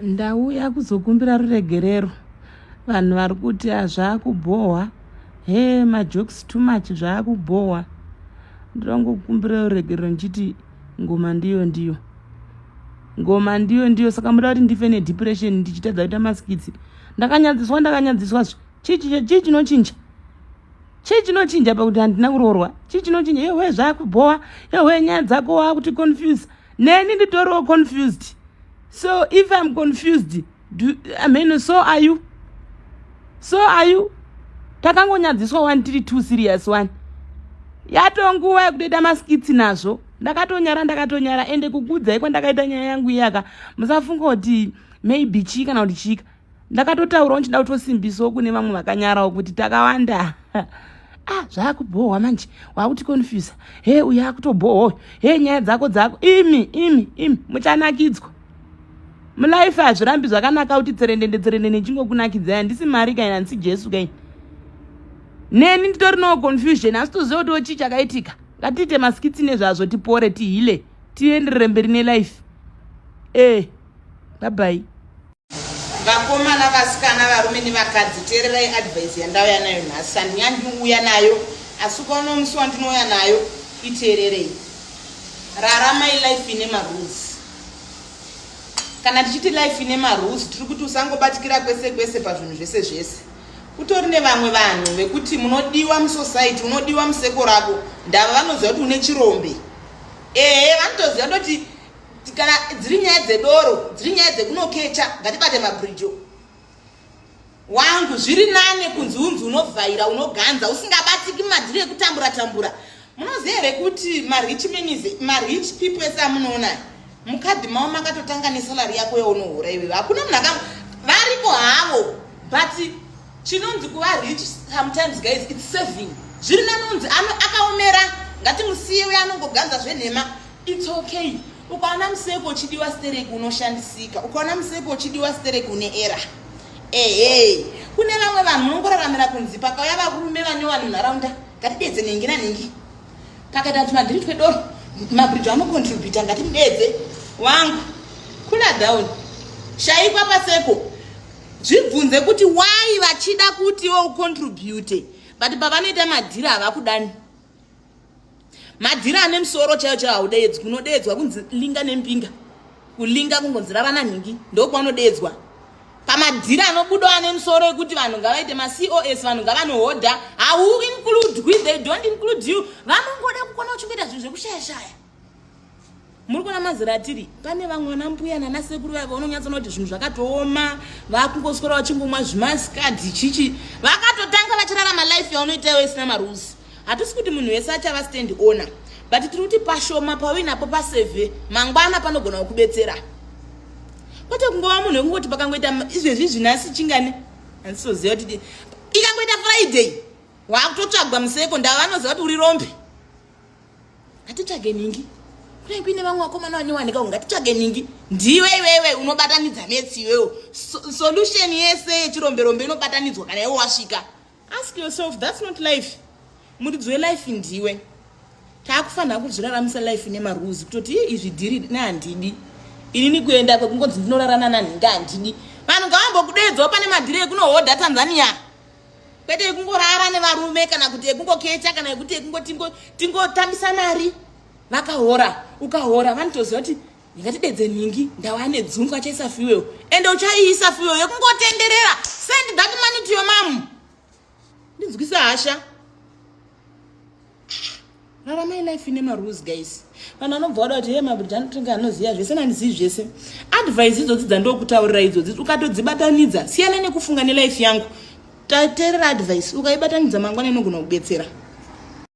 Ndauya kuzokumbira ruregerero. Vanhu vari kuti hazvaakubhohwa. Hee majokes too much zvaakubhohwa. Ndinongokumbira ruregerero ndichiti ngoma ndiyo ndiyo. Ngoma ndiyo ndiyo saka muda kuti ndife nedepression ndichitadza kuita maskits. Ndakanyadziswa ndakanyadziswa zve. Chii chinochinja? Chii chinochinja pakuti handina kuroorwa? Chii chinochinja? Yewe zvakubhowa. Yewe nyaya dzako wakuti confuse. Neni nditoriwo confused. So if I'm confused, do, I mean, so are you. So are you. Takangonyadziswa one tiri too serious one. Yatonguva yekutoita maskits nazvo. Ndakatonyara ndakatonyara ende kukuudzai kwandakaita nyaya yangu iyaka. Musafunga kuti maybe chii kana kuti chika. Ndakatotaurawo ndichida kutosimbisawo kune vamwe vakanyarawo kuti takawanda. Ah, zvakubhohwa manje wakuti confuse. He uyu akutobhohwa. He nyaya dzako dzako imi imi imi muchanakidzwa. Mulife hazvirambi zvakanaka kuti tserendende tserendende chingokunakidzai handisi mari kaini handisi Jesu kaini. Neni nditori no confusion asi toziva kuti chii chakaitika. Ngatiite maskits nezvazvo tipore tihile tienderere mberi nelife. Eh, bye bye. Vakomana, vasikana, varume nevakadzi, teererai advice yandauya nayo nhasi. Handinyandiuya nayo, asi ukaona musi wandinouya nayo, iteererei. Raramai life ine marules. Kana tichiti life ine marules, tiri kuti usangobatikira kwese kwese pazvinhu zvese zvese. Kutori nevamwe vanhu vekuti munodiwa musociety, unodiwa museko rako, ndava vanoziva kuti une chirombe. Ehe, vanotoziva toti kana dziri nyaya dzedoro, dziri nyaya dzekunokecha, ngatibate mabridjo wangu. Zviri nane kunzi unzi unovhaira, unoganza, usingabatiki madhiri ekutambura tambura. Munoziva here kuti marich means marich people ese amunoona mukadhi mavo makatotanga nesalary yako yaunohora iwewe. Hakuna munhu aka variko havo, but chinonzi kuva rich sometimes, guys, it's saving. Zviri nani unzi akaomera, ngatimusiye uye anongoganza zvenhema. It's okay. Ukaona museko uchidiwa stereki unoshandisika. Ukaona museko uchidiwa stereki une era. Ehe, kune vamwe vanhu munongoraramira kunzi pakauya varume vanyowani munharaunda, ngatidedze nhingi nanhingi. Pakaita kuti madhiri twedoro, mabridge anocontributa, ngatimudedze. Wangu, kula down. Shaikwa paseko. Zvibvunze kuti why vachida kuti iwe ucontribute, but pavanoita madhiri havakudani. Madhiri ane musoro chaiyo chaiyo haudeedzwi, unodeedzwa kunzi linga nembinga, kulinga kungonzi rara nanhingi ndokwaunodeedzwa. Pamadhiri anobuda ane musoro ekuti vanhu ngavaite maCOS, vanhu ngavanohodha, hau includwi, they don't include you. Vanongoda kukona uchingoita zvinhu zvekushayashaya. Muri kuona mazera atiri, pane vamwe vana mbuya nana sekuru vaya vaunonyatsoona kuti zvinhu zvakatooma, vakungoswera vachingomwa zvimaskadhi chichi, vakatotanga vachirarama life yaunoita iwe isina marules. Hatisi kuti munhu wese achava stand owner, but tiri kuti pashoma pauinapo pasevhe mangwana panogona kukubetsera, kwete kungova munhu wekungoti pakangoita izvezvi zvinasi chingani handisoziva kuti ikangoita Friday wakutotsvagwa museko, ndava vanoziva kuti uri rombe. Ngatitsvage nhingi, kudai kuine vamwe vakomana vanyowanika, ngatitsvage nhingi. Ndiwe iwewe unobatanidza metsi iwewo. Solution yese yechiromberombe inobatanidzwa kana iwe wasvika. Ask yourself, that's not life. Muridzi welife ndiwe. Taakufanira kuzviraramisa life nemarules, kutoti izvi dhiri nehandidi inini kuenda kwekungonzi ndinorarana nanhingi handidi. Vanhu ngavambokudedzawo pane madhiri ekunohodha Tanzania, kwete ekungorara nevarume kana kuti ekungokecha kana ekuti ekungoti tingotambisa mari. Vakahora, ukahora vanotoziva kuti ndingatidedze nhingi, ndawa ane dzungu achaisa fuel, ende uchaiisa fuel yekungotenderera. Send that money to your mom. Ndinzwisa hasha. Raramai life ine marules, guys. Vanhu vanobva vada kuti he mabridge anotonga anoziva zvese, nandizivi zvese. Advice idzodzi dzandokutaurira idzodzi ukatodzibatanidza, siyana nekufunga nelife yangu, tateerera advice ukaibatanidza mangwana inogona kubetsera.